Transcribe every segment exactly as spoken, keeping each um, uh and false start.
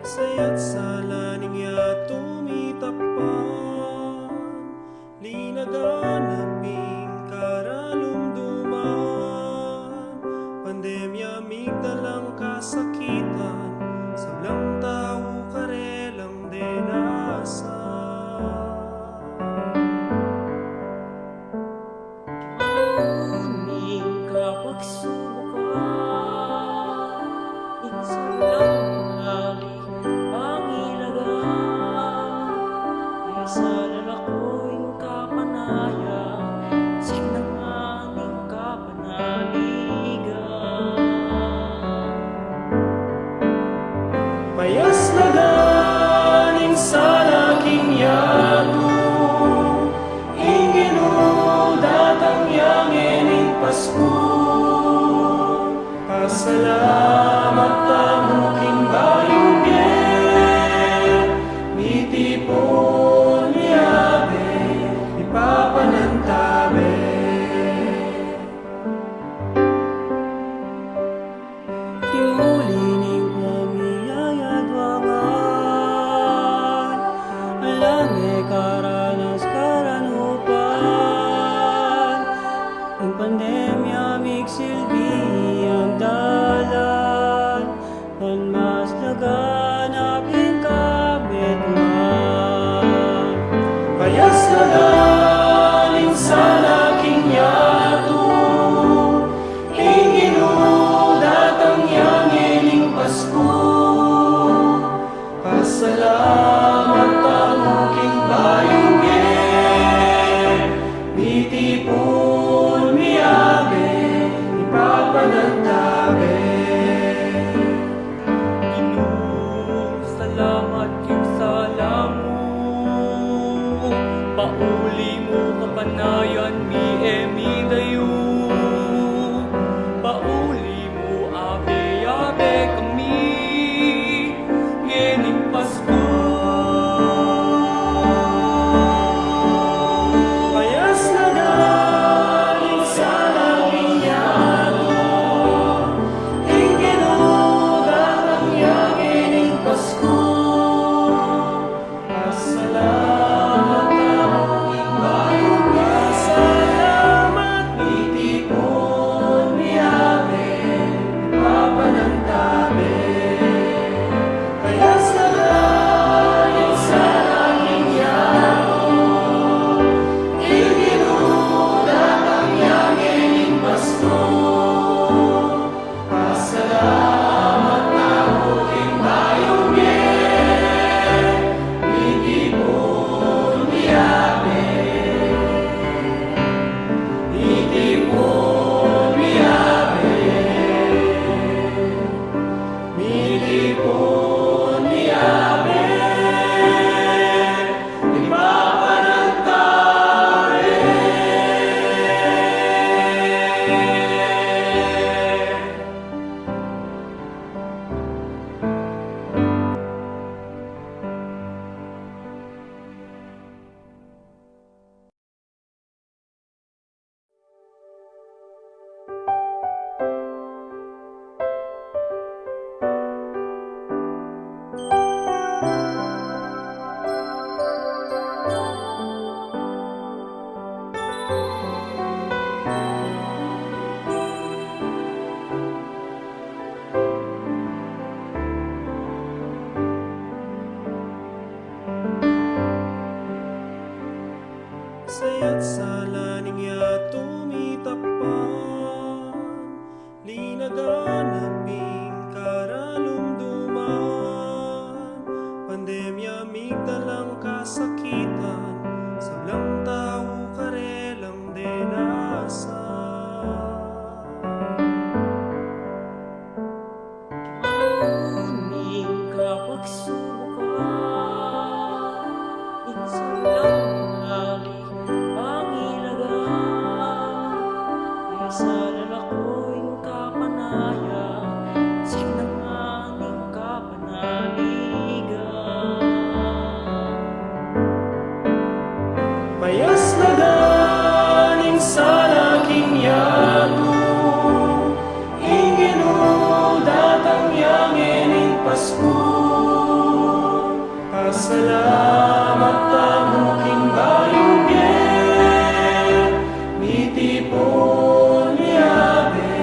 Saya't sala ning yatu mitapan, linaganap ing karalumduman, pandemya migdalang kasakitan, sablang tau karelang denasan. King aun ning kapagsubukan, ing sablang pangilagan, e sa lalako ing kapanayan, sing na ngan ing kapanaligan. Payas na ngan ing sala king yatu, ing Ginu datang ya ngening Pasku. Pasalamat tamu king bayung bie, mitipun, miyabe, mipapanantabe. King uli ning pamiyayadwangan, ala me karanas karanupan, ing pandemya migsilbi yang dalan, ban mas laganap ing kabetman. Payas na ngan ing sala king yatu, ing Ginu datang ya ngening Pasku. Pasalamat tamu king bayung bie, mitipun, miyabe, mipapanantabe. Ginu, salamat king sala mu, pauli mu kapanayan mi e midayu, pauli mu abe-abe kami ngening Pasku. Payas na ngan ing sala king yatu, ing Ginu datang ya ngening Pasku. Pasalamat tamu king bayung bie, pasalamat, mitipun, miyabe, mipapanantabe. Payas na ngan ing sala king yatu, ing Ginu datang ya ngening Pasku. Pasalamat tamu king bayung bie, mitipun, miyabe, mitipun, miyabe, mitipun, miyabe, mipapanantabe. Saya't sala ning yatu mitapan, linaganap ing karalumduman, pandemya migdalang kasakitan, sablang tau karelang denasan. King aun ning kapagsubukan, ing sablang pangilagan, e sa lalako ing kapanayan, sing na ngan ing kapanaligan. Payas na ngan ing sala king yatu, ing Ginu datang ya ngening Pasku. Salamat tamu king bayung bie, mitipun mi abe,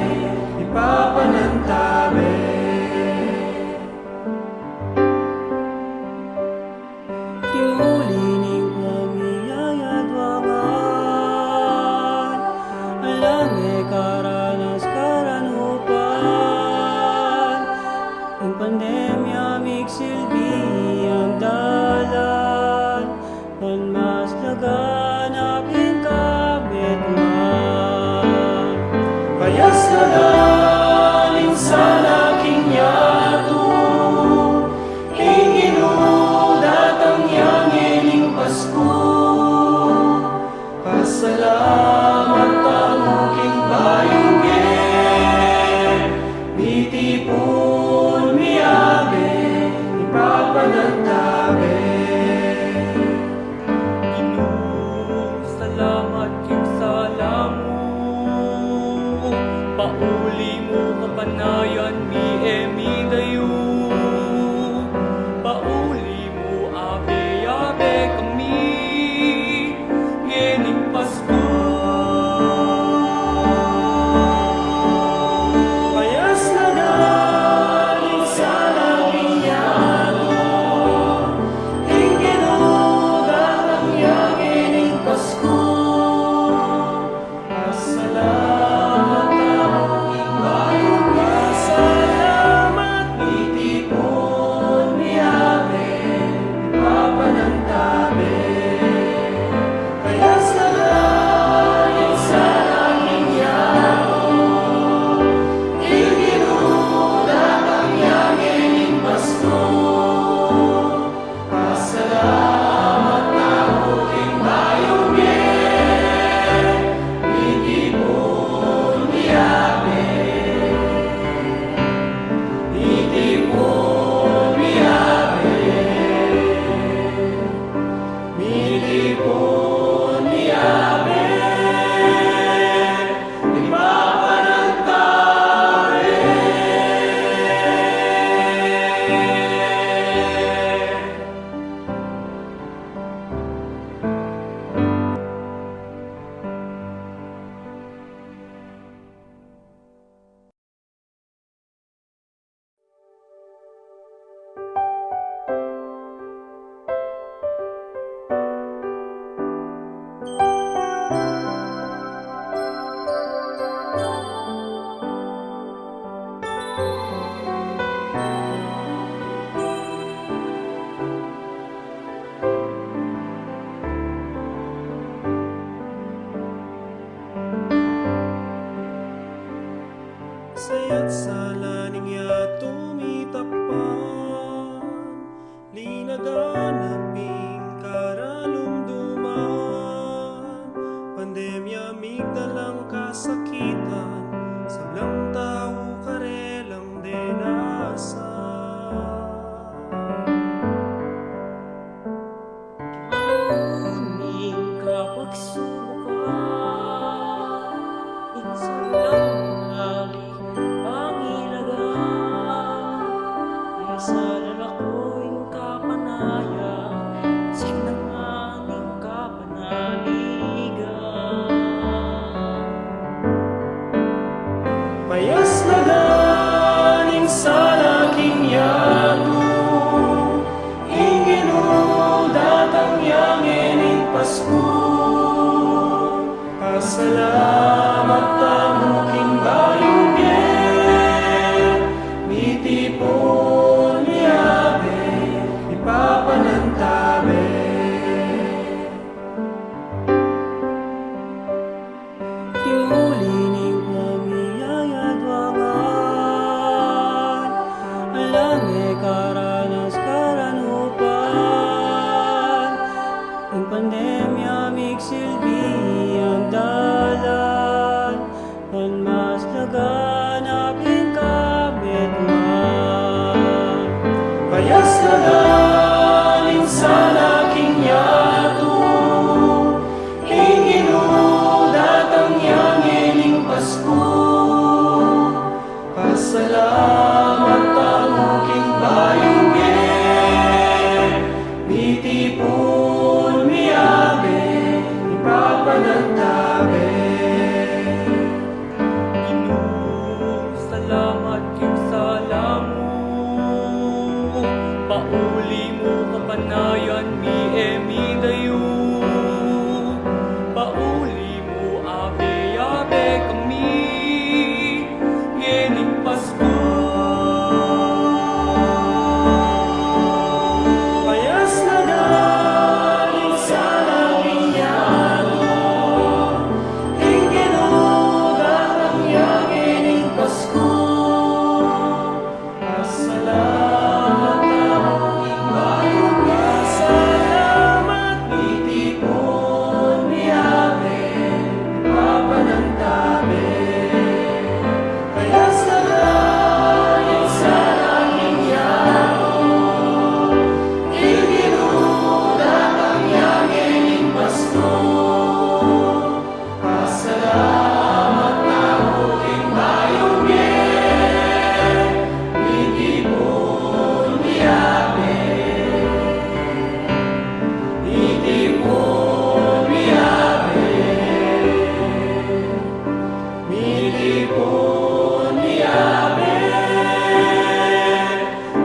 ipapanantabe. King uli ning pamiyayadwangan, ala me karanas karanupan, ing pandemya migsilbi yang dalan, ban mas laganap ing kamitman. Payas na dalan ing sala king yatu, ing Ginu datang ya ngening Pasku. Pasalamat tamu king bayung bie, mitipun mi abe, ipapanantabe. Ginu, salamat king sala mu, pauli mu kapanayan mi e midayu, pauli mu abe-abe kami ngening Pasku. Payas na dalan ing sala king yatu, ing Ginu datang ya ngening Pasku. Pasalamat tamu king bayung bie, salamat, mitipun mi abe, ipapanantabe. Payas na dalan ing sala king yatu, ing Ginu datang ya ngening Pasku. Pasalamat tamu king bayung bie, mitipun mi abe, mitipun mi abe, mitipun mi abe, ipapanantabe. Saya't sala ning yatu mitakpan, linaganap ing karalumduman. Pandemya migdalang kasakitan, sablang tau karelang denasan. King aun ning kapagsubukan, ing sablang pangilagan, e sa lalako ing kapanayan, sinaman ing kapanaligan. Payas na dalan ing sala king yatu, ing Ginu datang ya ngening Pasku. Pasalamat tamu king bayung bie, mitipun mi abe, ipapanantabe. King uli ning pamiyayadwangan, ala me karanas karanupan, ing pandemya migsilbi yang dalan, ban mas laganap ing kamitman. Payas na dalan ing sala king yatu, ing Ginu datang ya ngening Pasku. Pasalamat tamu king bayung bie, Pauli mu kapanayan mi e midayu, pauli mu abe-abe kami ngening Pasku. Payas na galing sa langit yatu, ing Ginu datang ya ngening Pasku. Pasalamat tamu king bayu mie, salamat, mitipun mi abe, ipapanantabe. Payas na galing sa langit yatu, ing Ginu datang ya ngening Pasku. Pasalamat tamu king bayu mie, mitipun mi abe, mitipun mi abe, mitipun mi abe,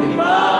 ipapanantabe.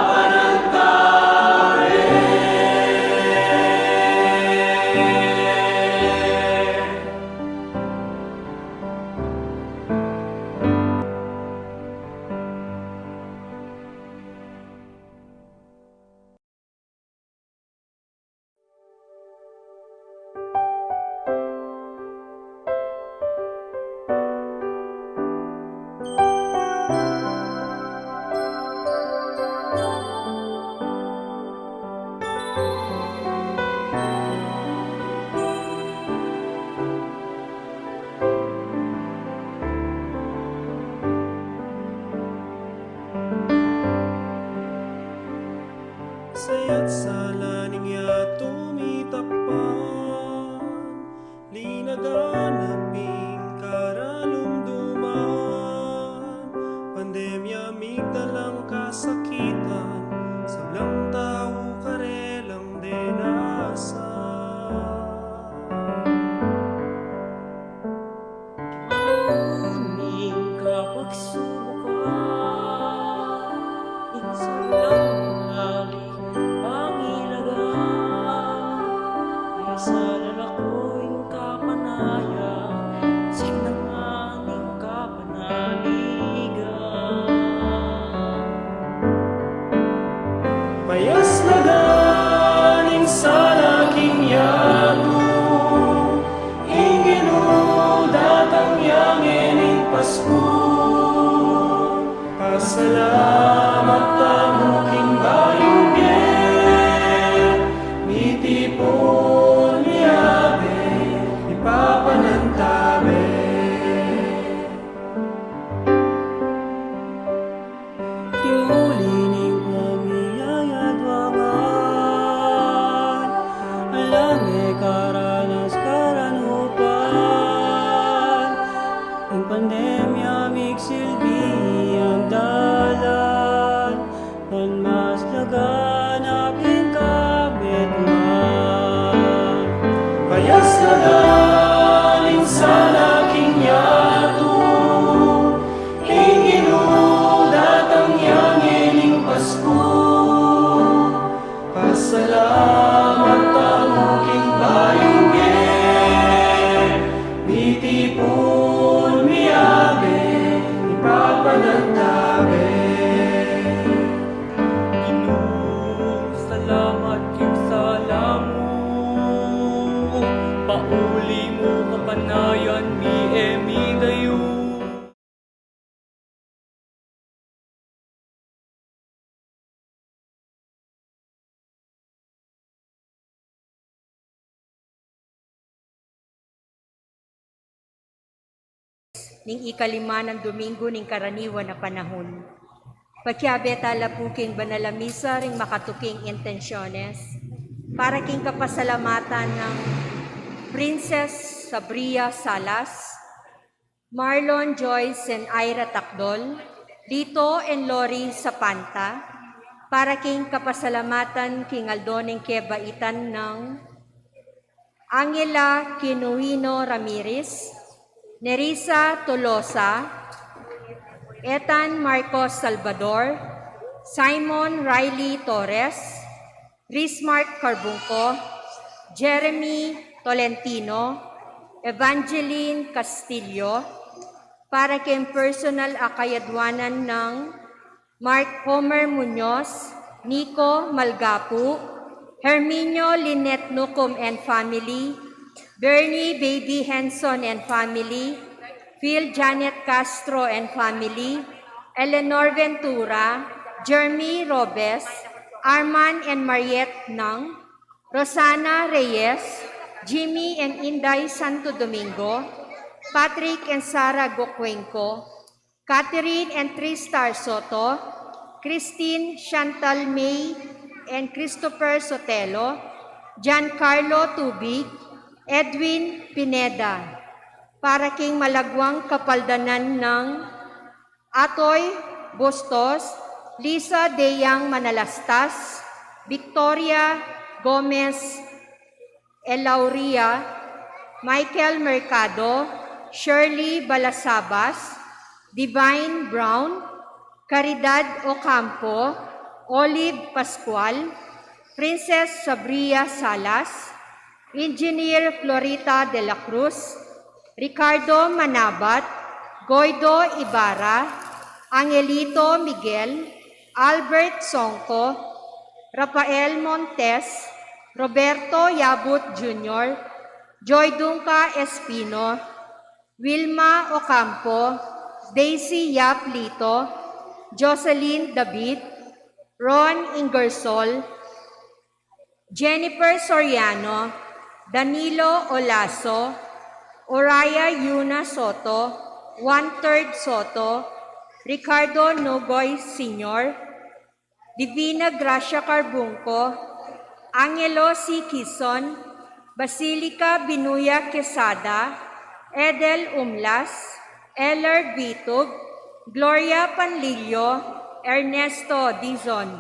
Saya't sala ning yatu mitakpan, linaganap ing karalumduman, pandemya migdalang kasakitan, sablang tau karelang denasan. King kapagsubukan, ing sablang pangilagan, e sa lalako ing kapanayan, siknangan ing kapanaligan. Payas na galing sa langit yatu, ing Ginu datang ya ngening Pasku. Pasalamat tamu king bayu mie, mitipun mi abe, ipapanantabe. King uli ning pamiyayadwangan, alang e karanas karanupan, ing pandemya migsilbi yang dalan, ban mas laganap ing kamitman. Payas na galing sa langit yatu, ing Ginu datang ya ngening Pasku. Pasalamat tamu king bayu mie, mitipun mi abe, ipapanantabe. Ginu, salamat king sala mu, pauli mu kapanayan mi e midayu. Ning ikalima nang Domingo ning karaniwan a panahun. Pakiabe tala pu king banal a misa ring makatuking intensyones para king kapasalamatan nang Princess Sabria Salas, Marlon, Joyce, and Ira Tacdol, Lito and Lori Sapanta, para king kapasalamatan king aldo ning kebaitan nang Angela Kinuino Ramirez, Nerissa Tolosa, Ethan Marcos Salvador, Simon Riley Torres, Rismark Carbungco, Jeremy Tolentino, Evangeline Castillo, para king personal a kayadwanan nang Mark Homer Muñoz, Nico Malgapu, Herminio Lynette Nucum and family, Bernie Baby Henson and family, Phil Janet Castro and family, Eleanor Ventura, Jeremy Robes, Arman and Mariette Nang, Rosana Reyes, Jimmy and Inday Santo Domingo, Patrick and Sarah Gocuenco, Catherine and Tristar Soto, Christine, Chantal May, and Christopher Sotelo, Giancarlo Tubig, Edwin Pineda, para king malagwang kapaldanan nang Atoy Bustos, Lisa Deyang Manalastas, Victoria Gomez, Elauria, Michael Mercado, Shirley Balasabas, Divine Brown, Caridad Ocampo, Olive Pascual, Princess Sabria Salas, Engineer Florita de la Cruz, Ricardo Manabat, Goido Ibarra, Angelito Miguel, Albert Songco, Rafael Montes, Roberto Yabut Junior, Joy Dunca Espino, Wilma Ocampo, Daisy Yap Lito, Jocelyn David, Ron Ingersoll, Jennifer Soriano, Danilo Olaso, Oraya Yuna Soto, One Third Soto, Ricardo Nogoy Senior, Divina Gracia Carbungco, Angelo C. Quizon, Basilica Binuya Quesada, Edel Umlas, Eller Vitug, Gloria Panlilio, Ernesto Dizon,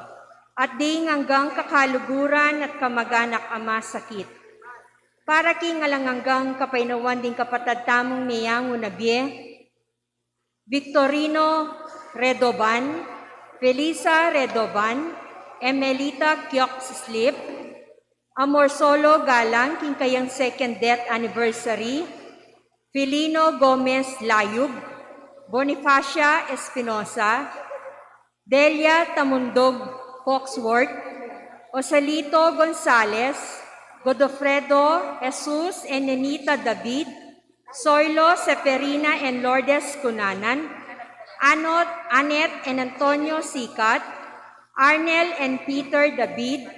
at ding anggang kakaluguran at kamag-anak a masakit. Para king alang anggang kapaynawan ding kapatad tamung meyangu na bie, Victorino Redoban, Felisa Redoban, Emelita Kiox Slip, Amor Solo Galang, king kayang second death anniversary, Filino Gomez Layug, Bonifacia Espinosa, Delia Tamundog Foxworth, Osalito Gonzales, Godofredo Jesus and Nenita David, Soilo Seferina and Lourdes Cunanan, Anot, Anet and Antonio Sicat, Arnel and Peter David,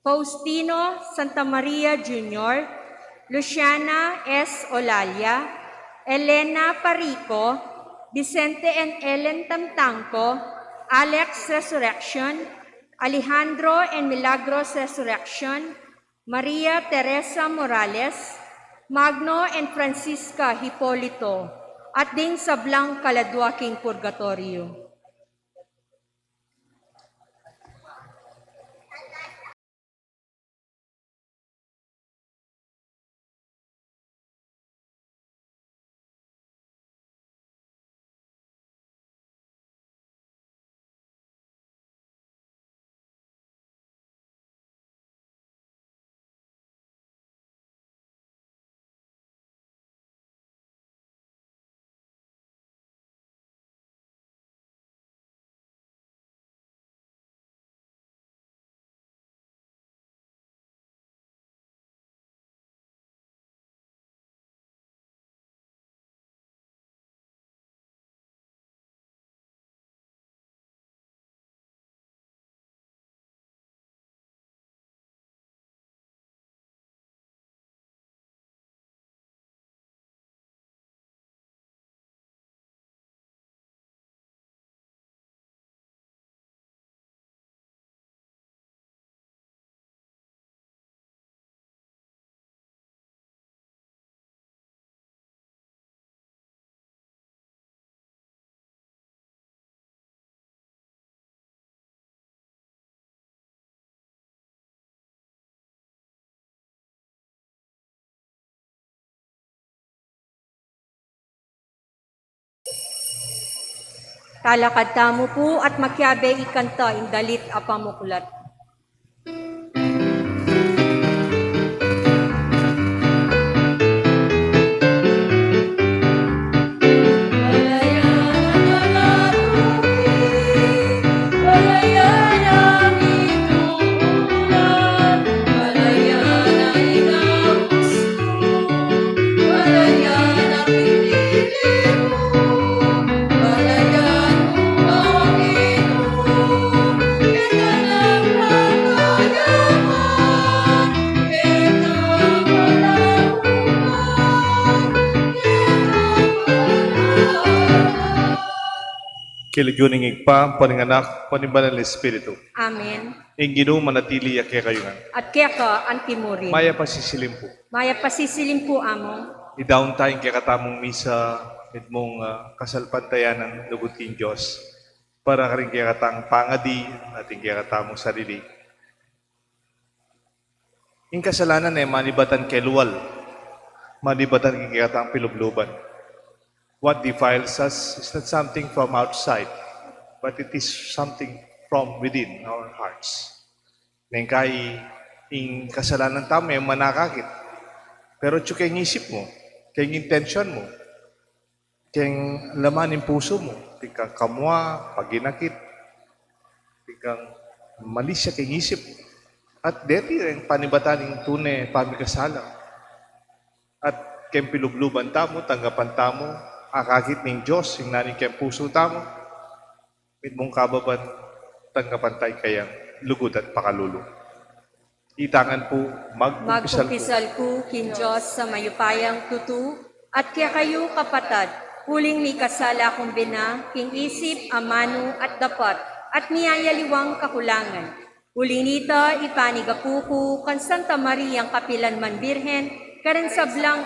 Faustino Santa Maria Junior, Luciana S. Olalia, Elena Parico, Vicente and Ellen Tamtangco, Alex Resurrection, Alejandro and Milagros Resurrection, Maria Teresa Morales, Magno and Francisca Hipolito, at ding sablang kaladwa king purgatorio. Talakad tamu pu at makiabe ikanta ing dalit a pamuklat. King lagyu ning Ibpa, ampo ning Anak, ampo ning Banal a Espiritu. Amen. Ing Ginu manatili ya kekayu ngan. At keka antimurin. Mayap a sisilim pu. Mayap a sisilim pu, Among. Idaun ta ing kekatamung misa, mitmung, ah, kasalpantayanan lugud king Dios. Para karing kekatang pangadi, at ing kekatamung sarili. Ing kasalanan e manibatan kelual, manibatan king kekatang pilubluban. What defiles us is not something from outside, but it is something from within our hearts. Neng kai, ing kasalanan tamu e manakakit. Pero atyu keng isip mu, keng intensyon mu, keng laman ning pusu mu, atin kang kamua, paginakit, atin kang malisya keng isip. At deti ing panibatan ning tune pamikasala. At keng pilubluban tamu, tanggapan tamu, akakit ning Dios ing nanu ing keng pusu tamu. Mitmung kababan, tanggapan ta ing kayang lugud at pakalulu. Itang ngan pu, magkumpisal ku. Magkumpisal ku king Dios a mayupayang tutu, at kekayu kapatad, uling mikasala kung bina, king isip, amanu, at dapat, at miyayaliwang kakulangan. Uling nita, ipanigapu ku kang Santa Mariang kapilanman Birhen, karing sablang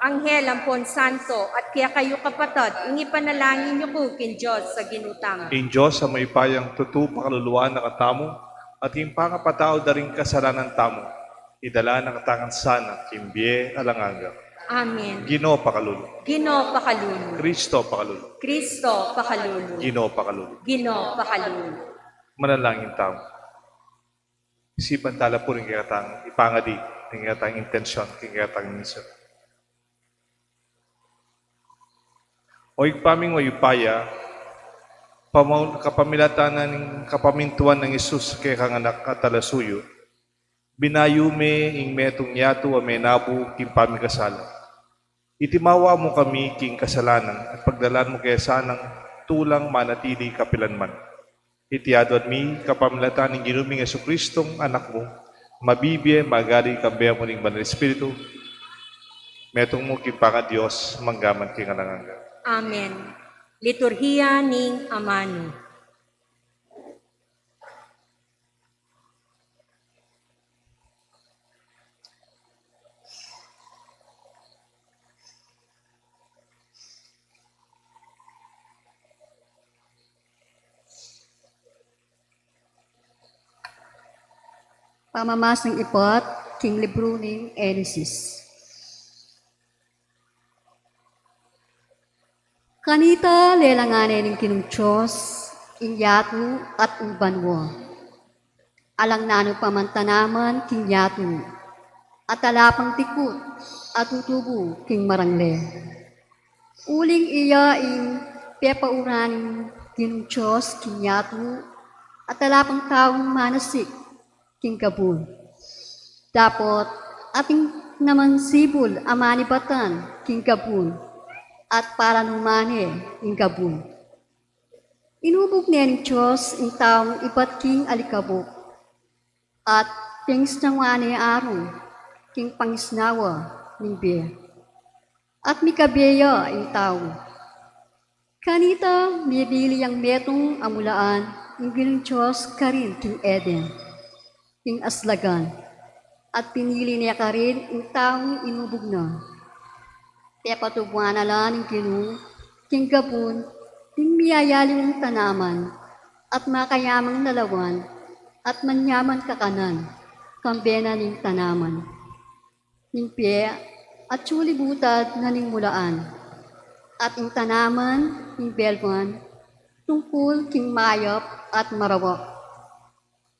anghel ampon santo, at kekayu kapatad, ing ipanalangin yu ku king Dios a Ginu tamu. Ing Dios a mayupayang tutu pakaluluan na katamu, at ing pangapatawad da ring kasalanan tamu, idala na katamu ngan sana king bie alang angga. Amen. Ginu pakalulu. Ginu pakalulu. Kristo pakalulu. Kristo pakalulu. Ginu pakalulu. Ginu pakalulu. Manalangin tamu. Isipan tala pu ring kekatang ipangadi, ring kekatang intensyon, ring kekatang misa. O Ibpa ming mayupaya, pamau-, kapamilatan ning kapamintuan nang Jesus kekang Anak at talasuyu, binayu me ing metung yatu a menabu king pamikasala. Itimawa mu kami king kasalanan at pagdalan mu ke sanang tulang manatili kapilanman. Iti aduan mi kapamilatan ning Ginu ming Jesucristong Anak mu, mabibie, magali, kambe mu ning Banal Espiritu, metung mu king pangaDios, mangga man king alang angga. Amen. Liturhiya ning Amanu. Pamamasang ibat king libru ning Genesis. Kanita lelangan ne ning Ginung Dios ing yatu at ing banua. Alang nanu pa man tanaman king yatu, at ala pang dikut a tutubu king marangle. Uling iya ing pepauran ning Ginung Dios king yatu, at ala pang taung manasik king gabun. Dapot atin naman sibul a manibatan king gabun, at paranuman ne ing gabun. Inubug ne ning Dios ing taung ibat king alikabuk, at pengisnawan ne arung king pangisnawa ning bie. At mikabe ya ing tau. Kanita mibili yang metung a mulaan ing Ginung Dios karin king Eden, king aslagan, at pinili ne karin ing taung inubug na. Pepatubuan na la ning Ginu king gabun ding miyayaliwang tanaman, at makayamang lalawan, at manyaman kakanan, kambe na ning tanaman ning bie, at sulibutad na ning mulaan, at ing tanaman ning belwan, tungkul king mayap at marawak.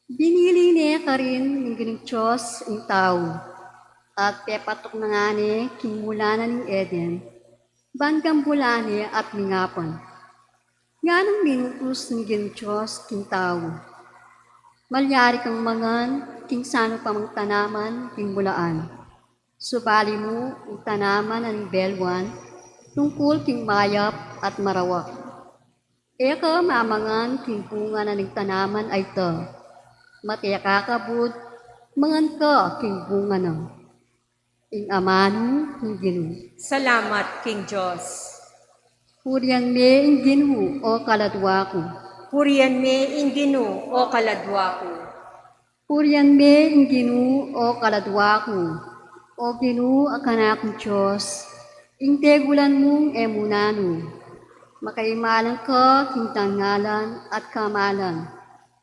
Binili ne karin ning Ginung Dios ing tau, at pepatuk na ngana king mula na ning Eden, ban gambulan ne at mingapan. Nganang minutus ning Ginung Dios king tau, malyari kang mangan king sanu pa mang tanaman king mulaan. Subali mu ing tanaman a ning belwan tungkul king mayap at marawak. E ka mamangan king bunga na ning tanaman a ita. Mate ka kabud, mangan ka king bunga na. Ing amanu ning Ginu. Salamat king Dios. Purian me ing Ginu, o kaladua ku. Purian me ing Ginu, o kaladua ku. Purian me ing Ginu, o kaladua ku. O Ginu, a kanakung Dios, ing tegulan mung e mu nanu. Makaimalan ka king dangalan at kamalan.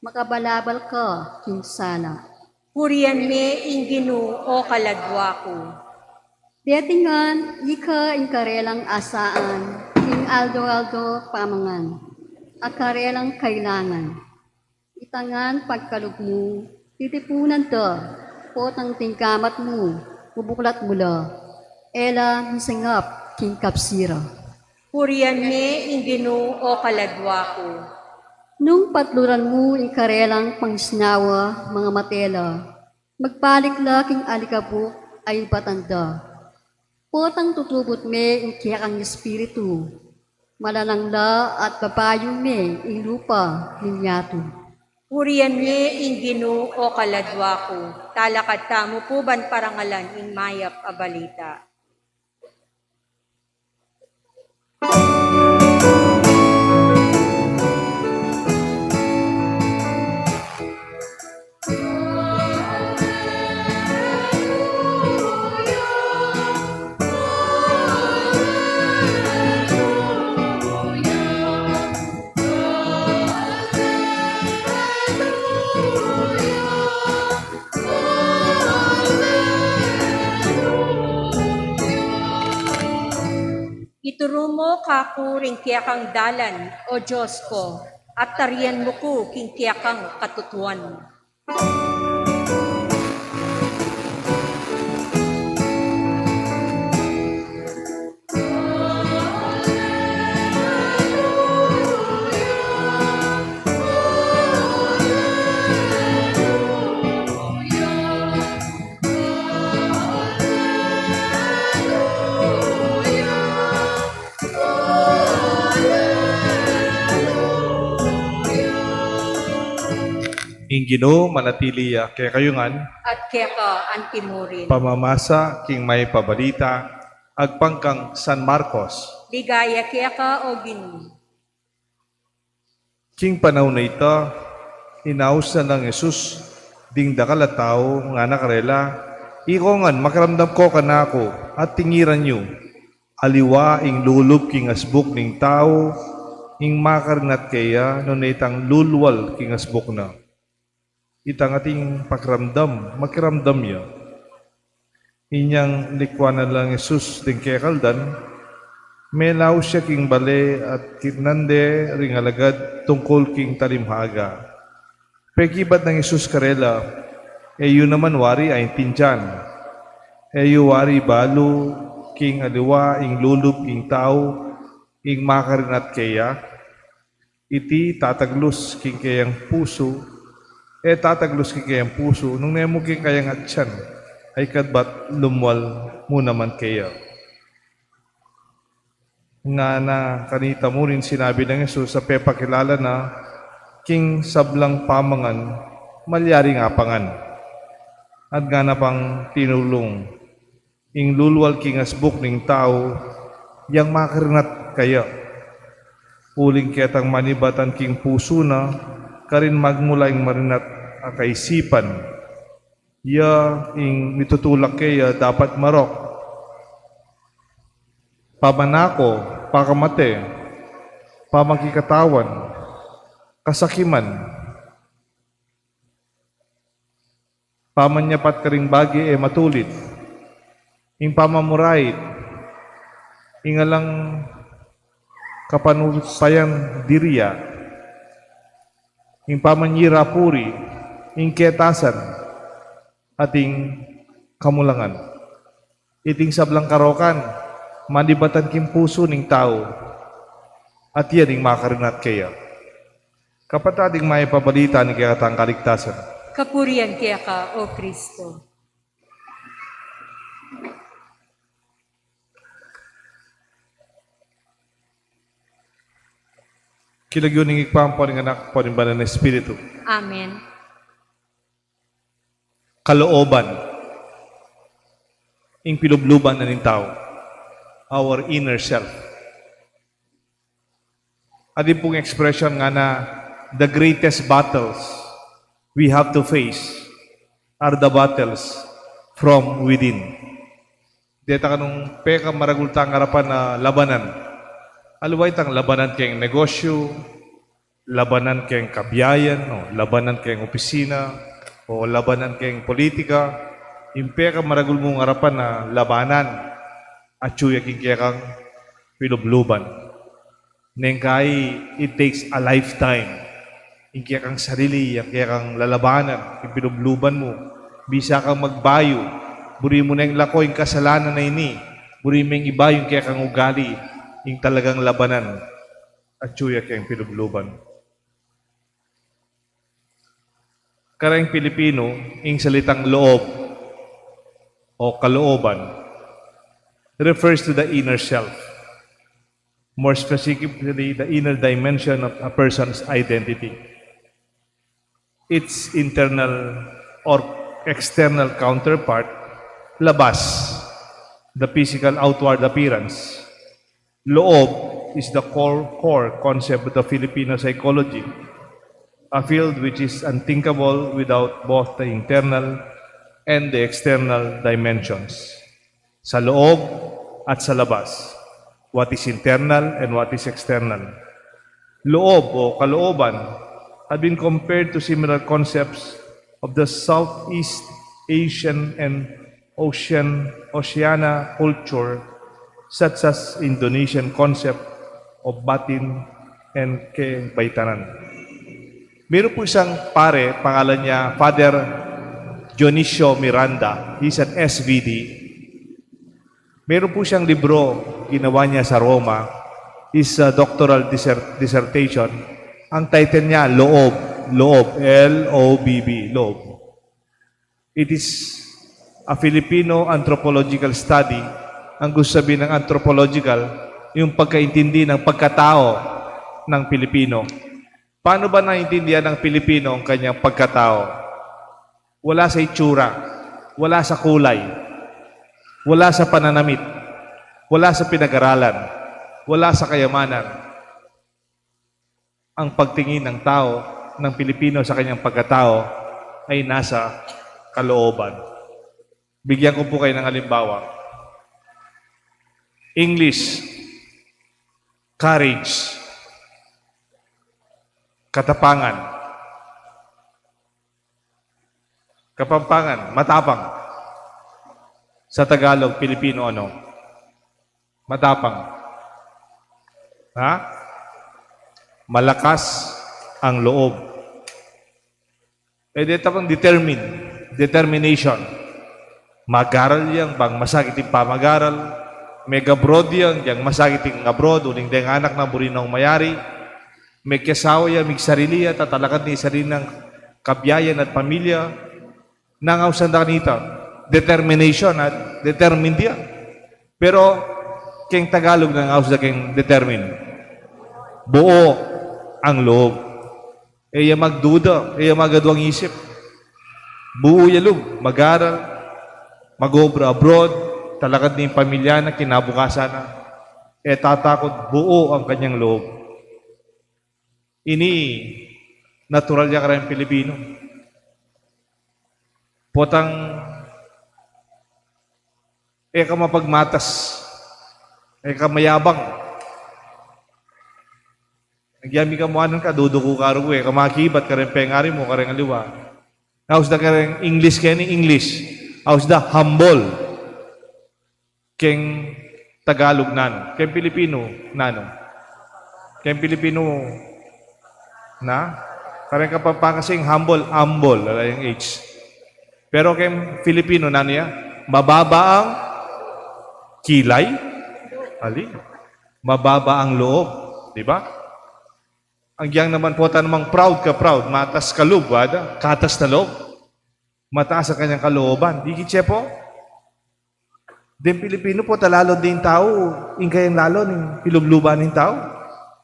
Makabalabal ka king sala. Purian me ing Ginu, o kaladua ku. Deti ngan, ika ing karelang asaan king aldo-aldo pamangan a karelang kailangan. Ita ngan pagkalub mu, titipunan da, potang ding gamat mu, bubuklat mu la, e la misingap king kabsira. Purian me ing Ginu, o kaladua ku. Nung patluran mu ing karelang pangisnawa, mangamate la, magbalik la king alikabuk a ibatan da. Potang tutubud me ing kekang espiritu, malalang la at babayung me ing lupa ning yatu. Purian me ing Ginu, o kaladua ku. Talakad tamu pu ban parangalan ing mayap a balita. Ituru mu kaku ring kekang dalan, o Dios ku, at tarian mu ku king kekang katutuan. Ing Ginu manatili ya kekayu ngan. At keka antimurin. Pamamasa king mayap a balita agpang kang San Marcos. Ligaya keka, o Ginu. King panaun a ita, inaus na nang Jesus ding dakal a tau, ngana karela, "Iko ngan, makiramdam ko kanaku, at tingiran yu. Aliwa ing lulub king asbuk ning tau, ing makarinat keya, nune itang lulwal king asbuk na." Itang ating pakiramdam, makiramdam ya. Inyang likuan na lang Jesus ding kekaldan, melaus ya king bale at kitnan de ring alagad tungkul king talimhaga. Pekibat nang Jesus karela, "E yu naman wari aintindian? E yu wari balu king aliwa ing lulub ing tau, ing makarinat keya? Iti tataglus king keyang pusu, e tataglus king keyang pusu, nung nemu king kayang atian, ay kabat lumwal mu naman keya." Ngana kanita murin sinabi nang Jesus a pepakilala na king sablang pamangan, malyari ngan apangan. At ngana pang tinulung, "Ing lulwal king asbuk ning tau, yang makarinat keya. Uling ketang manibatan king pusu na, karin magmula ing marinat a kaisipan. Ya ing mitutulak keya dapat marok: pamanako, pakamate, pamakikatawan, kasakiman, pamanyapat karing bage e matulid, ing pamamurait, ing alang kapanupayan diriya, ing pamanyirapuri, ing ketasan, at ing kamulangan. Iting sablang karokan, manibatan king pusu ning tau, at iya ding makarinat keya. Kapatad, ing mayap a balita ning kekatang kaligtasan. Kapurian keka, O Kristo. King lagyu ning Ibpa, ampo ning Anak, ampo ning Banal a Espiritu. Amen. Kalooban. Ing pilubluban na ning tau. Our inner self. Adi pung expression ngana, the greatest battles we have to face are the battles from within. Deta kanung pekamaragul tang arapan a labanan. Aliwa itang labanan keng negosyu, labanan keng kabiayan, o labanan keng opisina, o labanan keng politika. Ing pekamaragul mung arapan a labanan, atyu ya king kekang pilubluban. Neng kai, it takes a lifetime. Ing kekang sarili, ing kekang lalabanan, ing pilubluban mu. Bisa kang magbayu, buri mu neng lako ing kasalanan a ini, buri meng ibayu ing kekang ugali, ing talagang labanan, atyu ya keng pilubluban. Kareng Pilipinu, ing salitang loob o kalooban refers to the inner self, more specifically, the inner dimension of a person's identity. Its internal or external counterpart, labas, the physical outward appearance. Loob is the core, core concept of the Filipino psychology, a field which is unthinkable without both the internal and the external dimensions. Sa loob at sa labas. What is internal and what is external. Loob o kalooban have been compared to similar concepts of the Southeast Asian and Ocean, Oceania culture, such as Indonesian concept of batin and kebaitanan. Meron po isang pare, pangalan niya Father Dionisio Miranda. He's an S V D. Meron po siyang libro, ginawa niya sa Roma, his, uh, doctoral dissert-, dissertation. Ang title niya, Loob, Loob, L O B B, Loob. It is a Filipino anthropological study. Ang gusto sabihin ng anthropological, yung pagkaintindi ng pagkatao ng Pilipino. Paano ba naintindihan ng Pilipino ang kanyang pagkatao? Wala sa itsura, wala sa kulay, wala sa pananamit, wala sa pinag-aralan, wala sa kayamanan. Ang pagtingin ng tao, ng Pilipino sa kanyang pagkatao ay nasa kalooban. Bigyan ko po kayo ng halimbawa. English, courage, katapangan. Kapampangan, matapang. Sa Tagalog, Pilipino, ano? Matapang. Ha? Malakas ang loob. E, deta pang determine, determination. Mag-aral yang bang masakit ing pamag-aral. Meg-abroad yang, yang masakit ing abroad, uling deng anak na buri nang mayari. Mekiasawa ya, migsarili ya, tatalakad ne ing sarili nang kabiayan at pamilya. Nang ausan da kanita, determination at determined ya. Pero, keng Tagalog, nang aus da keng determine. Buo ang loob. E ya magduda, e ya mag-aduang isip. Buo ya lub, mag-aral, mag-obra abroad, talakad ne ing pamilya na, kinabukasan na. E tatakot, buo ang kanyang loob. Ini natural ya kareng Pilipino. Potang e ka mapagmatas, e ka mayabang. Agyang mikamuanan ka, duduku ka rugu, e ka makibat kareng pengari mu, kareng aliwa. Aus da kareng English keni, English. Aus da humble. Keng Tagalog nanu? Keng Pilipino nanu? Keng Pilipino na? Kareng Kapampangan kasi ing humble, humble, ala yang H. Pero keng Filipino, nanu ya? Mababa ang kilay? Ali? Mababa ang loob. Di ba? Agyang naman pota namang proud ka, proud. Matas kalub, wada. Katas na loob. Mataas ang kanyang kalooban. Ikit siya po? Deng Pilipino pota lalo ding tau, ing kayang lalo ning pilubluban ning tau.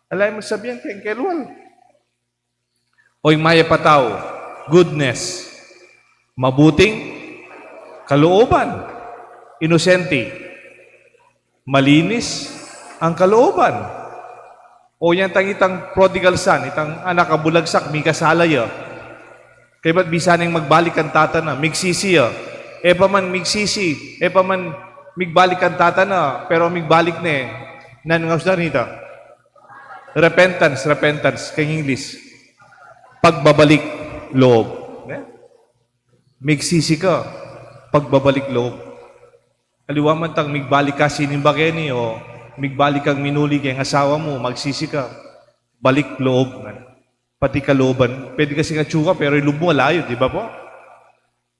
Ala yang masabian keng kelual. O ing mayap a tau, goodness, mabuting kalooban, inosente, malinis ang kalooban. O yan tang itang prodigal son, itang anak a bulagsak, mikasala ya. Kaybat bisa neng magbalik kang tata na, migsisi ya. E pa man migsisi, e pa man migbalik kang tata na, pero migbalik ne. Nanu ing ausan nita? Repentance, repentance, keng English. Pagbabalik loob. Ne? Migsisi ka, pagbabalik loob. Aliwa man tang migbalik ka, sinimba keni, o migbalik kang minuli keng asawa mu, magsisi ka, balik loob. Pati kalooban, pwede kasi nga atsu ka, pero ing lub mu, ala yu, di ba po?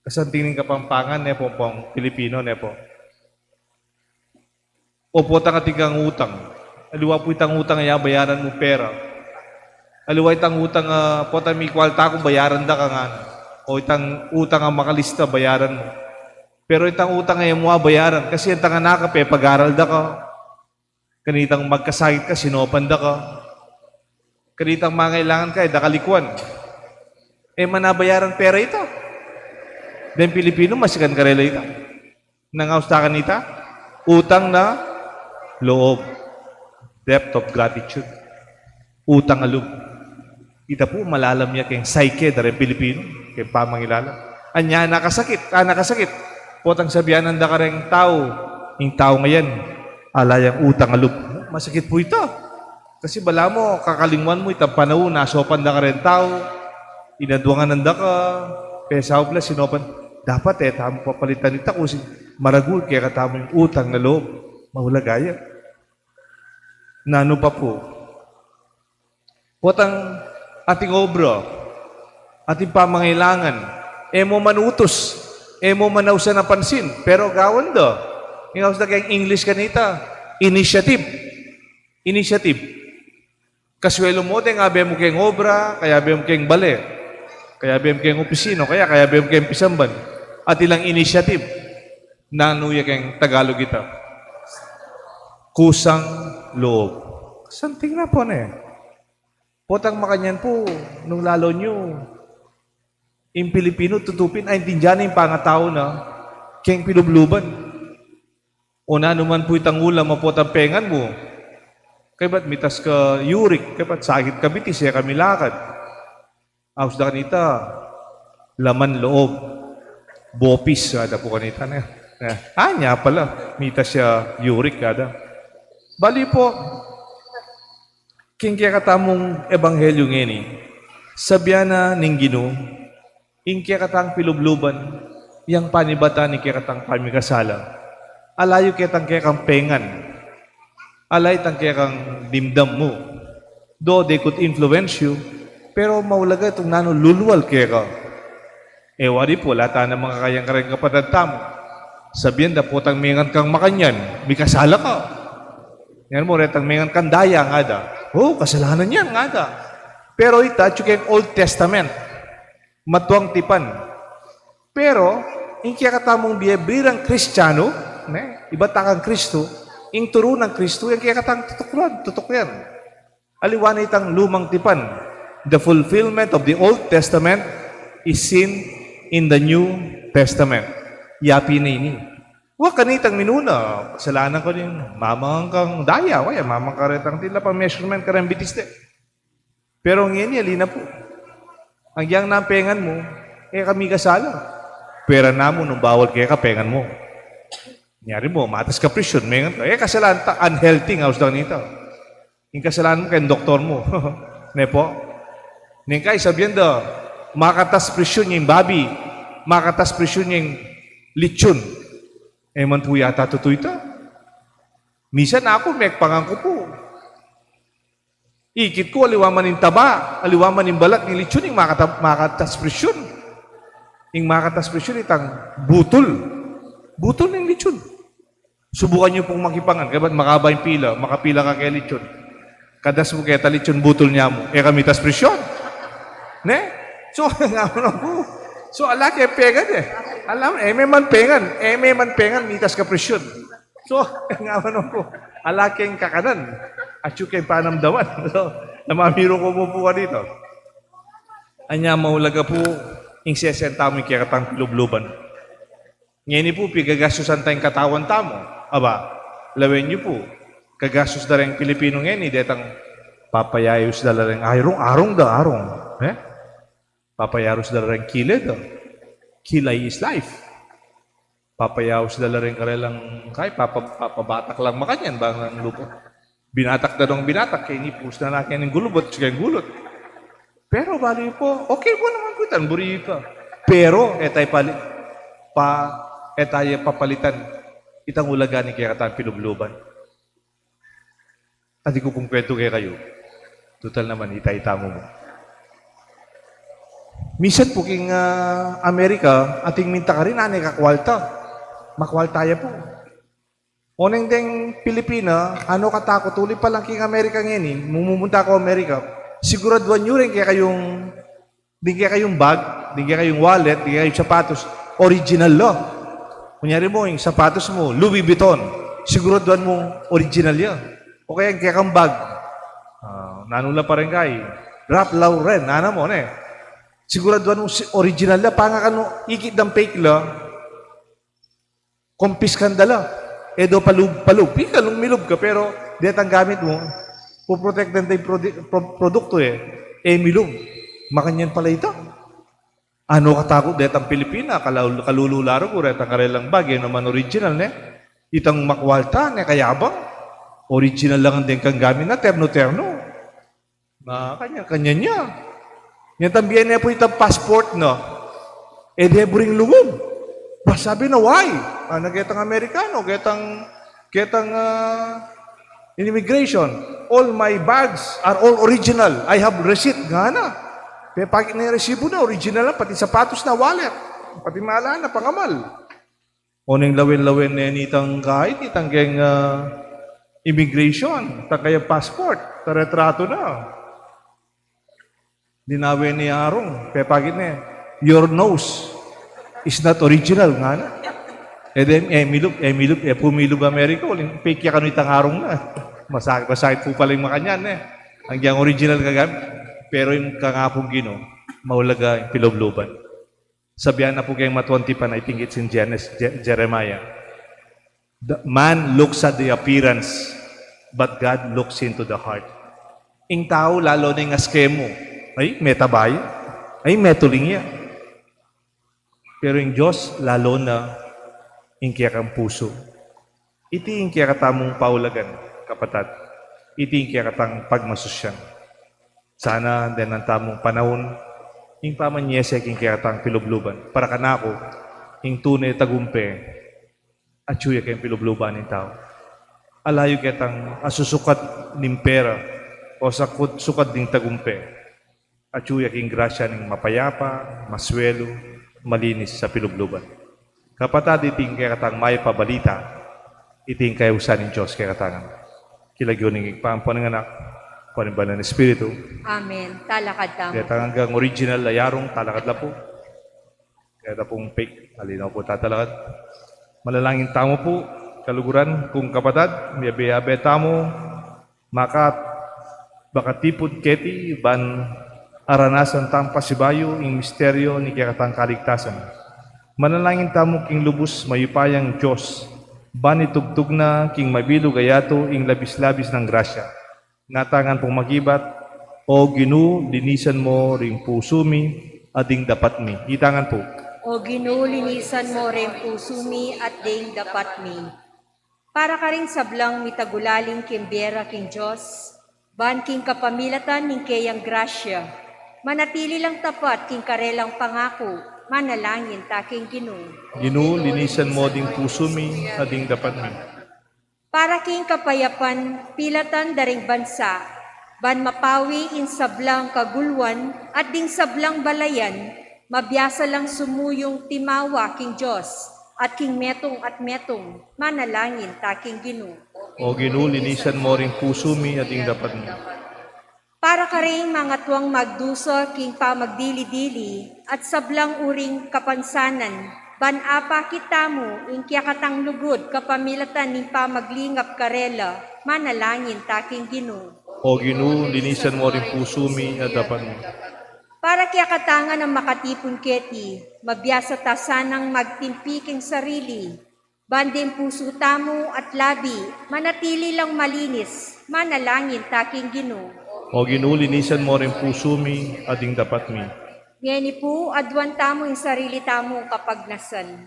Kasanting ning Kapampangan, ne po, pang Pilipino, ne po. O potang atin kang utang. Aliwa pu itang utang a bayaran mu pera. Aliwa itang utang, ah, potang mikwalta ku, bayaran da ka ngan. O itang utang a makalista, bayaran mu. Pero itang utang a e mu a bayaran, kasi itang anak a pepag-aral da ka. Kanitang magkasakit ka, sinopan da ka. Kanitang mangailangan ka, e da ka likuan. E man a bayaran pera ita. Deng Pilipino, masikan karela ita. Nanu ing ausan nita? Utang na loob. Debt of gratitude. Utang a lub. Ita pu, malalam ya keng psyche da reng Pilipino, keng pamangilala. Anya, nakasakit, ah, nakasakit. Potang sabian da kareng tau, ing tau ngan, ala yang utang a lub. Masakit pu ita. Kasi balamu, kakalingwan mu itang panaun a asopan da kareng tau, inadwangan da ka, pesau pala, sinopan. Dapat e tamu papalitan ita, kasi maragul kekatamu ing utang na loob. Maulaga ya. Nanu pa pu? Potang atin obra, atin pamangailangan, e mu man utus, e mu man ausan a pansin, pero gawan da. Ing ausan da keng English kanita, initiative. Initiative. Kasuelu mu, deng abe mu keng obra, kayabe mu keng bale, kayabe mu keng opisina, kaya kayabe mu keng pisamban. Atin lang initiative. Nanu ya keng Tagalog ita? Kusang loob. Santing na pu, ne? Potang makanyan pu, nung lalo yu, ing Pilipino, tutu pin aintindian ne ing pangatau na keng pilubluban. O nanu man pu itang ulam a potang pengan mu. Kaybat mitas ka uric, kaybat sakit ka bitis, e ka milakad. Ausan da kanita, laman loob. Bopis, ada pu kanita na. Eh, anya pala, mitas ya uric, ada. Bale pu, king kekatamung ebanghelyu ngeni, sabian na ning Ginu, ing kekatang pilubluban, yang panibatan ning kekatang pamikasala, ala yu ketang kekang pengan, ala itang kekang dimdam mu. Though they could influence you, pero maulaga itung nanu lulwal keka. E wari pu, ala tana mangakayang kareng kapatad tamu. Sabian da, potang mengan kang makanyan, mikasala ka. Yan mu, retang mengan kang daya, ngada. O, kasalanan yan, ngada. Pero ita, atyu keng Old Testament, matuang tipan. Pero ing kekatamung bie bilang Kristiano, ne, ibat ta kang Kristu, ing turu nang Kristu, yang kekatang tutuklan, tutuklan. Aliwa na itang Lumang Tipan. The fulfillment of the Old Testament is seen in the New Testament. Yapi na ini. Wa, kanitang minuna, kasalanan ku ning mamangan kang daya, wa, ya mamangan ka retang tila pang measurement kareng bitis de. Pero ngeni, ali na pu. Agyang nanu pengan mu, e ka mikasala. Pera na mu, nung bawal keka pengan mu. Nyari mu, matas ka presyon, mengan ka. E, kasalanan ta, unhealthy ing ausan da kanita. Ing kasalanan mu keng doktor mu. Ne pu? Neng kai sabian da, makatas presyon ing babi, makatas presyon ing lechon. E man pu yata tutu ita. Misan aku, mekpangan ku pu. Ikit ku, aliwa man ing taba, aliwa man ing balat ning litsun, ing makata-, makatas presyon. Ing makatas presyon, itang butul. Butul ning litsun. Subukan yu pung makipangan, kaybat makaba ing pila, makapila ka keng litsun. Kadas mu keta litsun, butul ne mu, e ka mitas presyon. Ne? So, ngana ku. So, ala keng pengan e. Alam, e me man pengan, e me man pengan, mitas ka presyon. So, ngana ku, ala keng kakanan, atyu keng panamdaman. So, na mamiru ku mu pu kanita. Anya, maulaga pu ing sesenta mu ing kekatang pilubluban. Ngeni pu, pigagastusan ta ing katawan tamu. Aba, lawen yu pu, kagastus da reng Pilipinu ngeni, detang papayayus da la reng arung, arung da, arung. E? Papayayus da la reng kile da. Kilay is life. Papayayus da la reng karelang, kay, papa-, papabatak lang makanyan, bang ang lupa. Binatak da dong binatak, keni pus na na keng gulut, keng gulut. Pero bale pu, okay pu naman pu itan, buri pa. Pero, e taya pali-, pa, e taya papalitan itang ulaga ning kekatang pilubluban. Atin ku pung kwentu kekayu. Tutal naman, ita-ita mu mu. Minsan pu king, ah, Amerika, atin minta karin, ane ka kwalta. Makwalta ya pu. Oneng deng Pilipina, ano katakut, uli pa lang king Amerika ngeni, mumunta ku Amerika, siguraduan yu reng kekayung, ding kekayung bag, ding kekayung wallet, ding kekayung sapatos, original la. Kunyari mu, ing sapatos mu, Louis Vuitton, siguraduan mu original ya. O kaya ing kekang bag, ah, nanu la pa reng kay, Ralph Lauren, nanu mu, ne? Siguraduan mu si-, original la, pangakanu, ikit dang fake la, kumpiskan da la. E do palub, palub. Ika, nung milub ka, pero detang gamit mu, puprotektan da ing prodi-, pro-, produktu e. E milub. Makanyan pala ita. Ano katakut detang Pilipina, kalaul-, kalulu la rugyan, retang karelang bag, e no man original, ne? Itang makwalta, ne, kayabang. Original la ngan deng kang gamit na, terno-terno. Na, kanyan, kanyan ya. Nya también e pu itang passport na. E de buring lugud. Ba, sabi na, "Why?" Ngana ketang Amerikano, ketang, ketang, ah, in immigration. "All my bags are all original. I have receipt," ngana. Pepakit ne ing resibu na, original na, pati sapatos na, wallet. Pati mala na, pangamal. Oneng lawen-lawen ne nitang kay, nitang keng, ah, immigration, itang kayang passport, itang retratu na. Linawen ne ing arung, pepakit ne, "Your nose is not original," ngana. E de, e milub, e milub, e pu milub Amerika, uling fake ya kanu itang arung na. Masakit, masakit pu pala ing makanyan, e. Agyang original kagamit, pero ing kang Apung Ginu, maulaga ing pilubluban. Sabian na pu keng matuang tipan, I think it's in Genes-, Je-, Jeremiah. "The man looks at the appearance, but God looks into the heart." Ing tau, lalu na ing aske mu, ay, metaba ya, ay, metuling ya. Pero ing Dios, lalu na ing kekang pusu. Iti ing kekatamung paulagan, kapatad. Iti ing kekatang pagmasusyan. Sana denan tamung panaun ing pamanyese king kekatang pilubluban. Para kanaku, ing tune tagumpe, atyu ya keng pilubluban ning tau. Ala yu ketang asusukat ning pera o sakut-, sukat ning tagumpe. Atyu ya king grasya ning mapayapa, maswelu, malinis a pilubluban. Kapatad, iti ing kekatang mayap a balita, iti ing kayusan ning Dios kekatamu. King lagyu ning Ibpa, ampo ning Anak, ampo ning Banal a Espiritu. Amen. Talakad tamu. Detang anggang original a arung, talakad la pu. Keta pung fake, ali na pu tatalakad. Manalangin tamu pu, kaluguran kung kapatad, miyabe-yabe tamu, makat-, makatipud keti, ban aranasan tang pasibayu ing misteryu ning kekatang kaligtasan. Manalangin tamu king lubus mayupayang Dios, ban itugtug na king mabilug a yatu ing labis-labis nang grasya. Ngan tamu pung magibat, "O Ginu, linisan mu ring pusu mi at ding dapat mi." Itamu pu. O Ginu, linisan mu ring pusu mi at ding dapat mi. Para karing sablang mitagulaling king bie ra king Dios, ban king kapamilatan ning keyang grasya, manatili lang tapat king karelang pangaku, manalangin ta king Ginu. Ginu, linisan mu ding pusu mi at ding dapat mi. Para king kapayapan pilatan da ring bansa, Ban mapawi ing sablang kagulwan at ding sablang balayan, mabiasa lang sumuyung timawa king Dios at king metung at metung, manalangin ta king Ginu. O Ginu, linisan mu ring pusu mi at ing dapat mi. Para karing mangatuang magdusa king pamagdili-dili at sablang uring kapansanan, ban apakit tamu ing kekatang lugud kapamilatan ning pamaglingap karela, manalangin ta king Ginu. O Ginu, linisan mu ring pusu mi at dapat mi. Para kekatang makatipun keti, mabiasa ta sanang magtimpi king sarili, ban ding pusu tamu at labi manatili lang malinis, manalangin ta king Ginu. O Ginu, linisan mu ring pusu mi at ding dapat mi. Ngeni pu, aduan tamu ing sarili tamung kapagnasan.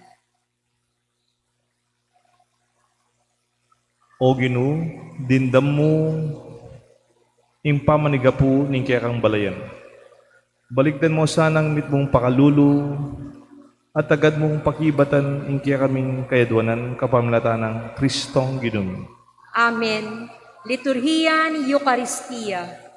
O Ginu, dimdam mu ing pamanigapu ning kekang balayan. Balikdan mu sanang mitmung pakalulu at agad mung pakibatan ing kekaming kayaduanan kapamilatan nang Kristong Ginu mi. Amen. Liturhiya ning Eukaristia.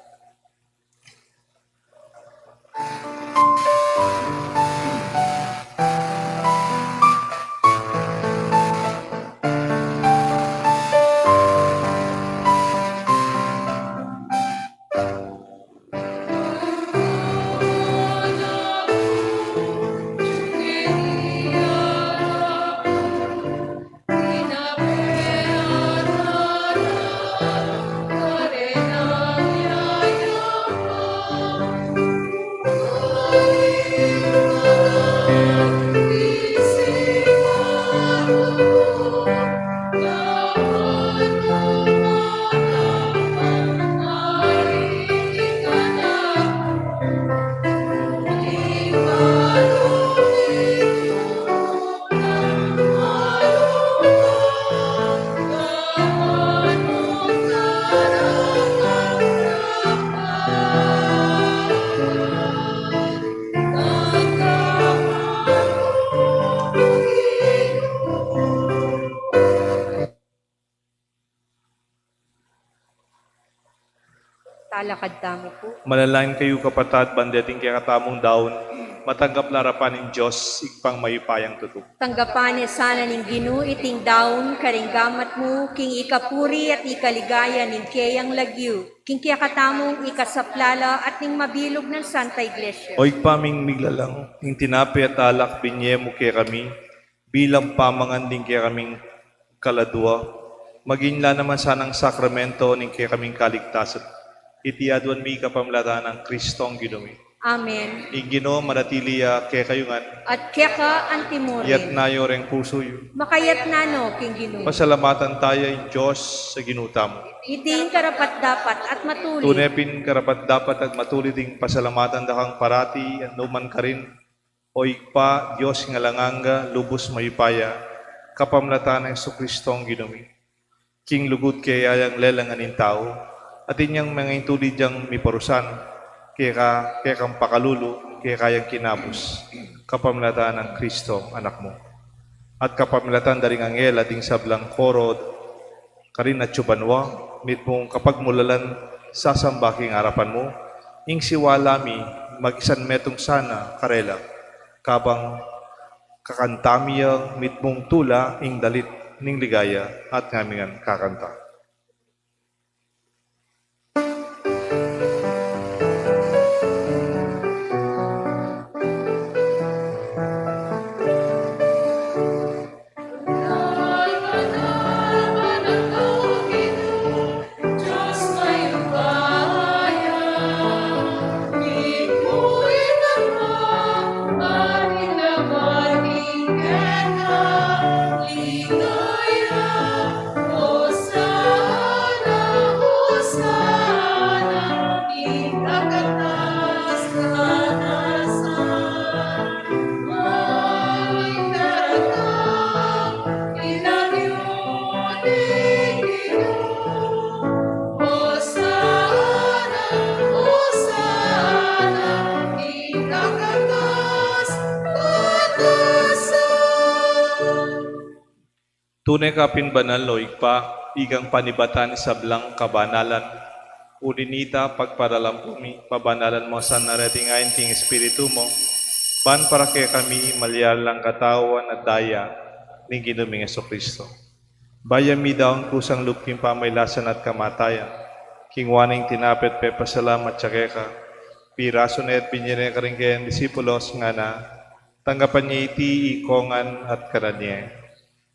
Talakad tamu pu. Manalangin kayu, kapatad, ban deting kekatamung daun, matanggap la arapan ning Dios, Ibpang mayupayang tutu. Tanggapan ne sana ning Ginu iting daun karing gamat mu, king ikapuri at ikaligaya ning keyang lagyu, king kekatamung ikasaplala at ning mabilug nang Santa Iglesia. O Ibpa ming miglalang, ing tinape at alak binie mu kekami, bilang pamangan ding kekaming kaladua, maging la naman sanang sakramento ning kekaming kaligtasan. Iti aduan mi kapamilatan nang Kristong Ginu mi. Amen. Ing Ginu manatili ya kekayu ngan. At keka antimurin. Iyatas yu reng pusu yu. Makayatas no king Ginu. Pasalamatan taya ing Dios a Ginu tamu. Iti ing karapat-dapat at matulid. Tune pin karapat-dapat at matulid ing pasalamatan da kang parati at nukarin man, O Ibpa, Dios ning alang angga, lubus mayupaya, kapamilatan nang Jesucristong Ginu mi. King lugud keya yang lelang ing tau, atin yang mengintulid yang miparusan, keka, kekang pakalulu, keka yang kinabus, kapamilatan nang Kristong Anak mu. At kapamilatan da ring anghel at ding sablang koro, karin atsu banua, mitmung kapagmulalan sasamba king arapan mu, ing siwala mi magisan metung sana karela, kabang kakanta mi yang mitmung tula ing dalit ning ligaya at ngamingan kakanta. Tune ka pin banal, O Ibpa, ikang panibatan ning sablang kabanalan. Uli na nita, pagparalan pu mi, pabanalan mu sa reting ain king Espiritu mu, ban para kekami malyari lang katawan at daya ning Ginu ming Jesucristo. Bayu mi daun kusang lub king pamagkasakit at kamatayan, kinua ne ing tinape at pepasalamat ya keka, pirasu ne at binie ne karing kayang disipulos, ngana: Tanggapan ye iti ikong ngan at kanan ye.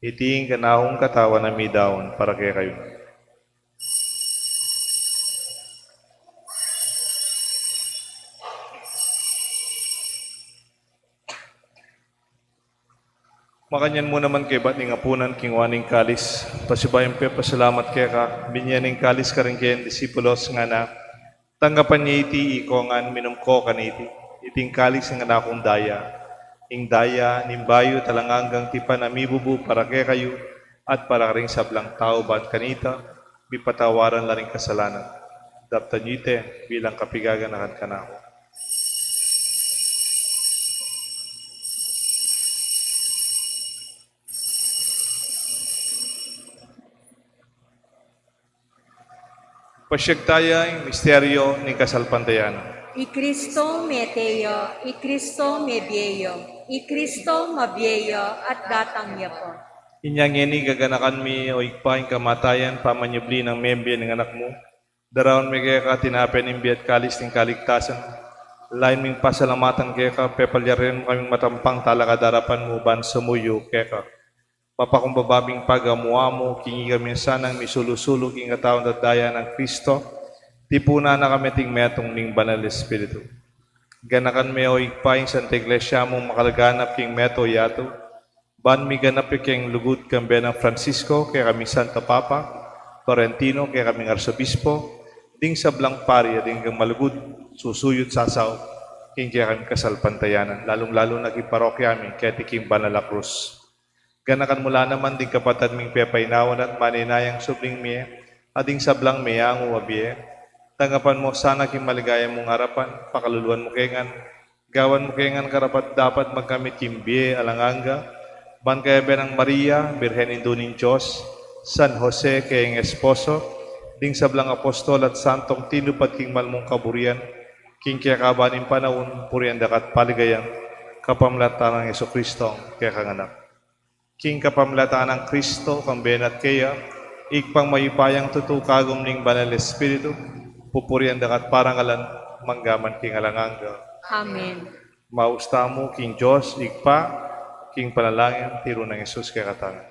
Iti ing kanakung katawan a midaun para kekayu. Makanyan mu naman kaybat ning apunan, kinua ne ing kalis, pasibayu yang pepasalamat keka, binie ne ing kalis karing kayang disipulos, ngana: Tanggapan ye iti ikong ngan, minum ko kaniti. Iti ing kalis ning kanakung daya, ing daya ning bayu at alang anggang tipan a mibubu para kekayu at para karing sablang tau, ban kanita mipatawaran la ring kasalanan. Daptan yu iti bilang kapaganakan kanaku. Pasiag taya ing misteryu ning kasalpantayanan. I Kristo mete ya, i Kristo mebie ya, i Kristo mabie ya at datang ya pa. Inya ngeni gaganakan mi, o Ibpa, ing kamatayan pamanyubli nang mebie ning Anak mu. Daraun mi keka tinape ning bie at kalis ning kaligtasan. Lalu ming pasalamatan keka, pepalyarian mu kaming matampang talakad king arapan mu ban sumuyu keka. Mapakumbaba ming pagamu-amu king ikami sanang misulu-sulu king katawan at daya nang Kristo, tipunan na kami at ing metung ning Banal Espiritu. Ganakan me, o Ibpa, ing Santa Iglesia mung makalaganap king meto yatu, ban miganap ya king lugud kambe nang Francisco, kekaming Santo Papa, Florentino, kekaming Arsobispo, ding sablang pari a ding malugud, susuyu at sasaup king kekaming kasalpantayanan, lalung-lalu na king parokya mi keti king Banal a Krus. Ganakan mu la naman ding kapatad ming pepainawa na at maninayang subling mie, at ding sablang meangu a bie. Tanggapan mu sana king maligaya mung arapan, pakaluluan mu ke ngan, gawan mu ke ngan karapat-dapat magkamit king bie alang angga, ban kayabe nang Maria, Birhen Indu ning Dios, San Jose, kayang esposo, ding sablang apostol at santong tinupad king mal mung kaburian, king kekaba ning panaun, purian da ka at paligayan, kapamilatan nang Jesucristo, kekang Anak. King kapamilatan nang Kristo, kambe na at keya, Ibpang mayupayang tutu, kagum ning Banal Espiritu, pupurian da ka at parangalan, mangga man king alang angga. Amen. Maus tamu king Dios Ibpa, king panalangin tiru nang Jesus kekatamu.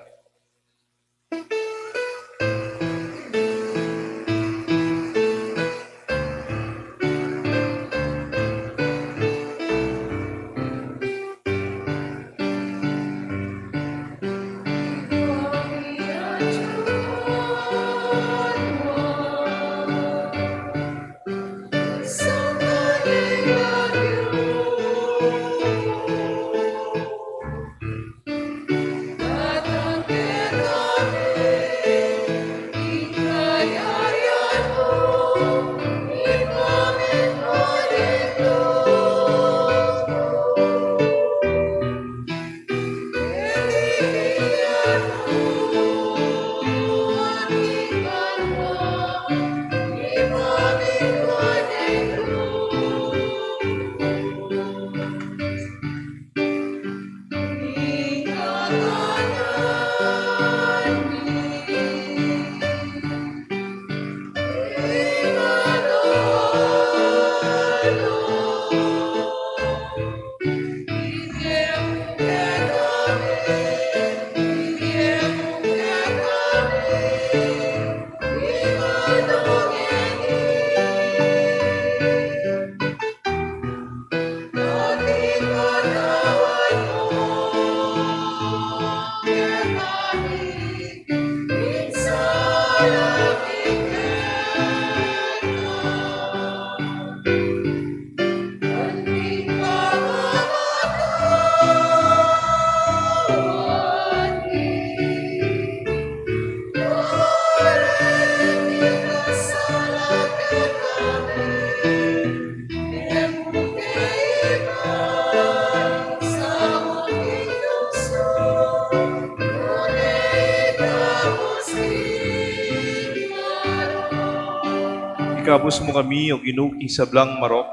Ikabus mu kami, O Ginu, king sablang marok,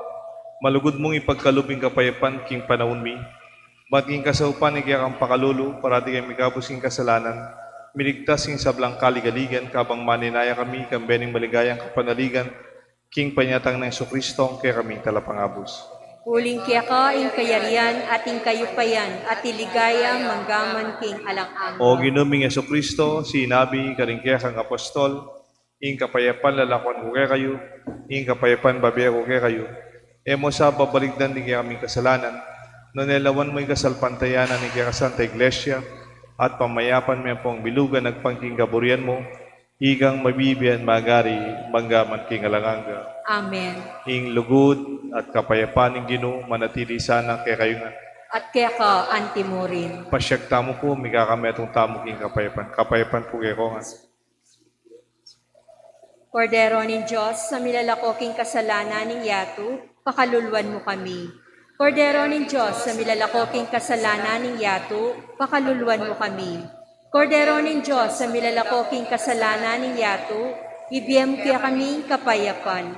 malugud mung ipagkalub ing kapayapan king panaun mi. Ban king kasaupan ning kekang pakalulu, parati kami mikabus king kasalanan, miligtas king sablang kaligaligan, kabang maninaya kami, kambe ning maligayang kapanaligan, king panyatang nang Jesucristo, ing kekaming Talapangabus. Uling keka ing kayarian, at ing kayupayan, at ing ligaya, manggaman king alang angga. O Ginu ming Jesucristo, sinabi karing kekang apostol, ing kapayapan lalakuan ku kekayu, ing kapayapan bibie ku kekayu. E mu sa babalikdan ding kekaming kasalanan, nune lawan mu ing kasalpantayanan ning kekang Santa Iglesia, at pamayapan me ampong bilugan agpang king kaburian mu, ikang mabibie at magari, manggaman king alang angga. Amen. Ing lugud at kapayapan ning Ginu, manatili sana kekayu ngan. At keka antimurin. Pasiag tamu pu, mikakametung tamu king kapayapan. Kapayapan pu kekongan. Kordero ning Dios, a milalako king kasalanan ning yatu, pakaluluan mu kami. Kordero ning Dios, a milalako king kasalanan ning yatu, pakaluluan mu kami. Kordero ning Dios, a milalako king kasalanan ning yatu, ibie mu kekami ing kapayapan.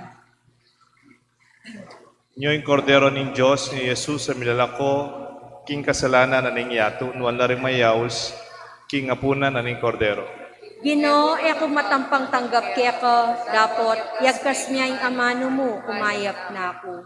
Nyo ing Kordero ning Dios, nyo i Jesus a milalako king kasalanan na ning yatu, nuan la ring mayaus king apunan na ning Kordero. Ginu, e ku matampang tanggap keka, dapot yagkas me ing amanu mu, kumayap na ku.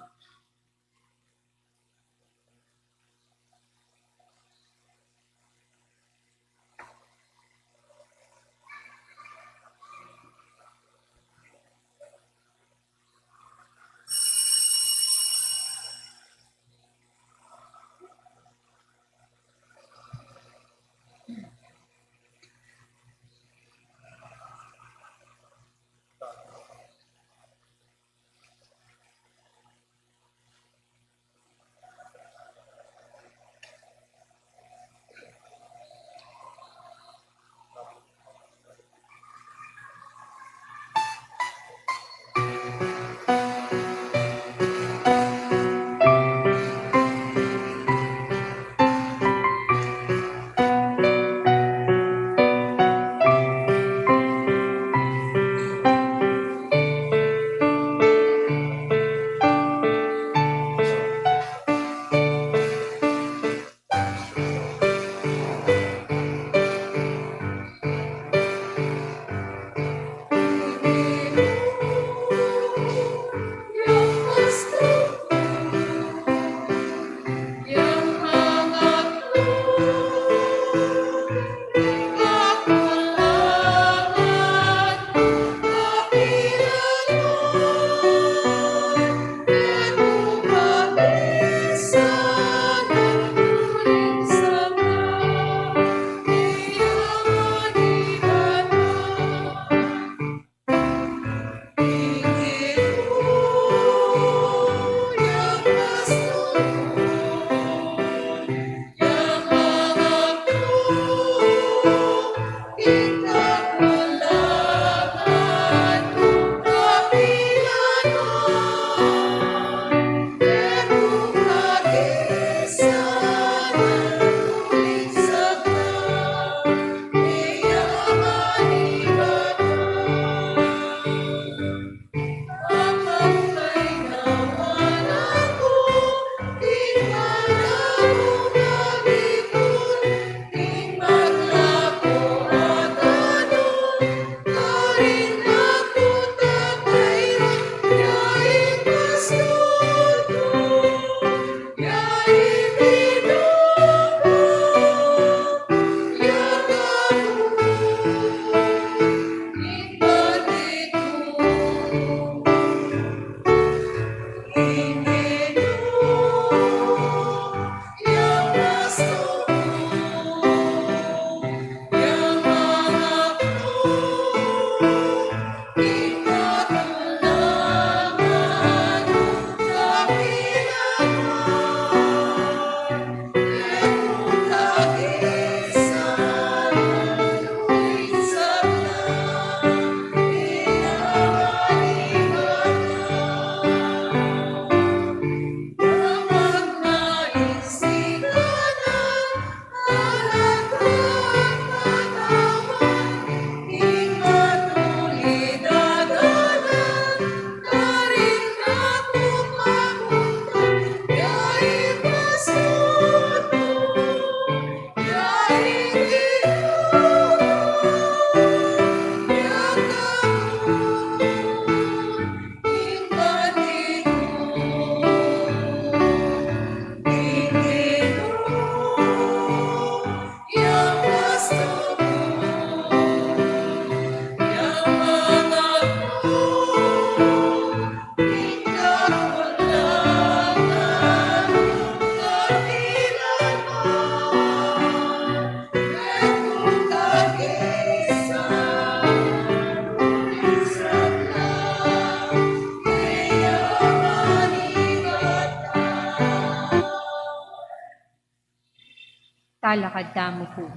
Alakad tamu pu.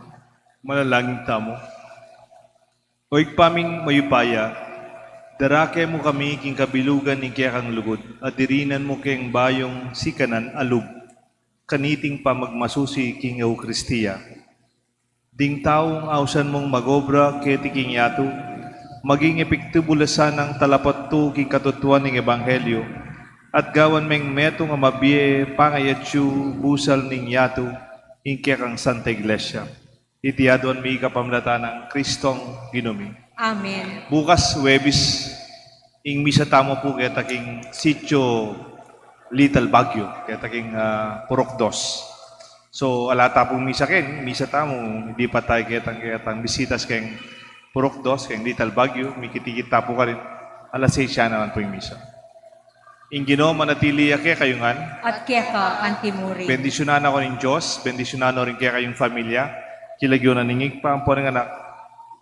Manalangin tamu. O Ibpa ming mayupaya, darake mu kami king kabilugan ning kekang lugud, at dirinan mu keng bayung sikanan a lub kaniting pamagmasusi king Eukaristia. Ding taung ausan mung magobra keti king yatu, maging epektibu la sanang talapatu king katutuan ning ebanghelyo, at gawan meng metung a mabie pangayatsu busal ning yatu, ing kekang Santa Iglesia. Iti aduan mi kapamilatan nang Kristong Ginu mi. Amen. Bukas, Huwebes, ing misa tamu pu keta king Sitio Little Baguio, keta king, ah, Purok Dos. So, ala ta pung misa keng, misa tamu, di pa tamu ketang, ketang bisitas keng Purok Dos, keng Little Baguio, mikit-ikit ta pu karin, alas seis ya naman pu ing misa. Ing Ginu manatili ya kekayu ngan. At keka antimurin. Bendisyunan na kayu ning Dios, bendisyunan no rin kekayung pamilya, king lagyu na ning Ibpa, ampo ning Anak,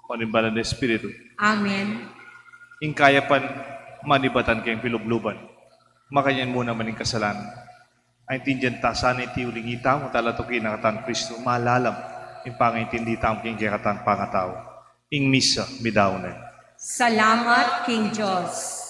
ampo ning Banal a Espiritu. Amen. Ing kayapan manibatan keng pilubluban. Makanyan mu naman ing kasalanan. Aintindian ta sana iti uling itamu, talatuki na katamu Kristo, malalam ing pangaintindi tamu king kekatang pangatau. Ing misa, midaun ne. Salamat king Dios.